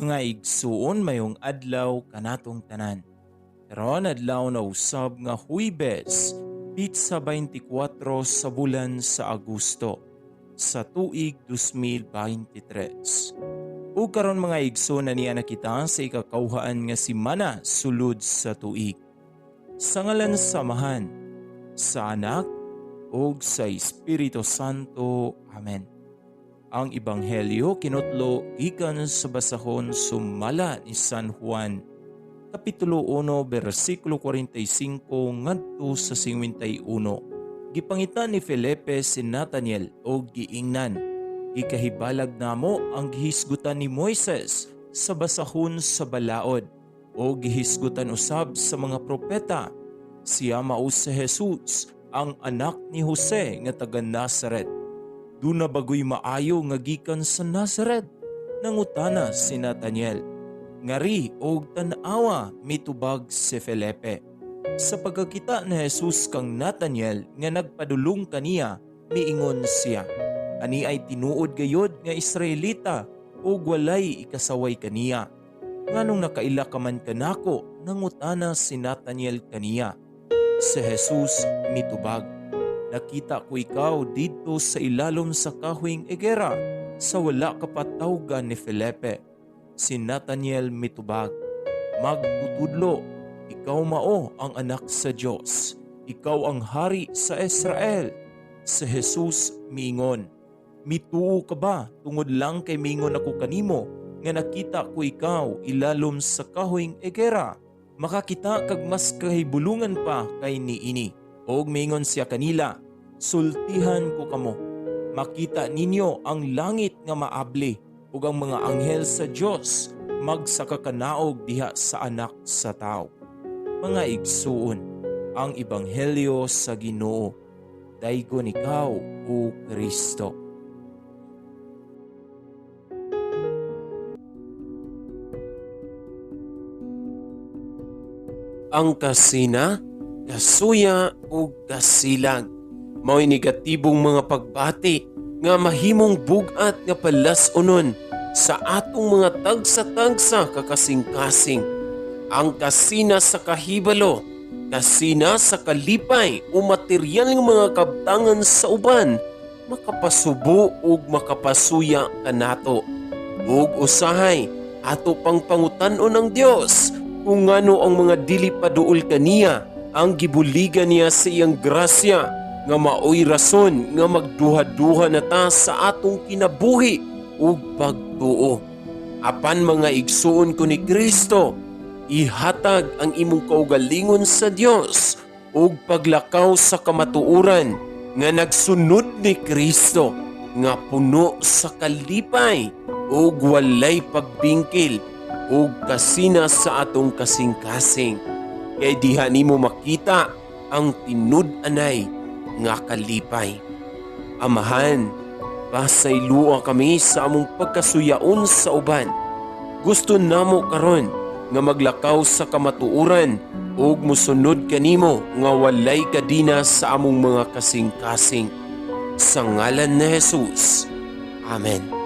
Mga igsuon, mayong adlaw kanatong tanan. Karon adlaw na usab nga Huwebes, pitsa 24 sa bulan sa Agosto sa tuig 2023. Ug karon mga igsoon, na niya nakita sa ikakawhaan nga semana sulod sa tuig. Sa ngalan sa Amahan, sa Anak, ug sa Espiritu Santo. Amen. Ang Ebanghelyo kinutlo gikan sa basahon sumala ni San Juan, Kapitulo 1, bersikulo 45 ngadto sa 51. Gipangita ni Felipe si Nathaniel og giingnan, "Gikahibalag namo ang gihisgutan ni Moises sa basahon sa balaod o gihisgutan usab sa mga propeta. Siya mao si Jesus, ang anak ni Jose nga taga Nazaret. Duna bagoy maayo nga gikan sa Nazaret?" Nangutana si Nathaniel. "Ngari og tan-awa," mitubag si Felipe. Sa pagkakita ni Jesus kang Nathaniel nga nagpadulong kaniya, miingon siya, "Ani ay tinuod gayod nga Israelita ug walay ikasaway kaniya." "Nganong nakaila ka man kanako?" nangutana si Nathaniel kaniya. Si Jesus mitubag, "Nakita ko ikaw didto sa ilalom sa kahoyng igera sa wala ka pa tawga ni Felipe." Si Nathaniel mitubag, "Magtutudlo, ikaw mao ang anak sa Dios. Ikaw ang hari sa Israel." Si Jesus miingon, "Mituo ka ba tungod lang kay mingon ako kanimo nga nakita ko ikaw ilalom sa kahoyng igera? Makakita kag mas kahibulungan pa kay niini." Og mingon siya kanila, "Sultihan ko kamo, makita ninyo ang langit nga maabli ug ang mga anghel sa Dios magsakakanaog diha sa Anak sa Tao." Mga igsuon, ang ebanghelyo sa Ginoo. Daygon ikaw, o Kristo. Ang kasina, kasuya ug kasilag mao'y negatibong mga pagbati nga mahimong bug-at nga palas-unon sa atong mga tagsa-tagsa kakasing-kasing. Ang kasina sa kahibalo, kasina sa kalipay o material nga mga kabtangan sa uban, makapasubo ug makapasuya kanato. Ug usahay, ato pang pangutan-on ang Dios kung ngano ang mga dili paduol kaniya ang gibuligan niya sa iyang grasya, nga maoy rason nga magduha-duha na ta sa atong kinabuhi ug pagtuo. Apan mga igsuon ko ni Kristo, ihatag ang imong kaugalingon sa Dios ug paglakaw sa kamatuoran nga nagsunod ni Kristo, nga puno sa kalipay ug walay pagbingkil ug kasina sa atong kasing-kasing. Kay diha nimo makita ang tinud-anay nga kalipay. Amahan, pasaylua kami sa among pagkasuyaon sa uban. Gusto namo karon nga maglakaw sa kamatuoran ug mosunod kanimo nga walay kadina sa among mga kasing-kasing. Sa ngalan ni Jesus. Amen.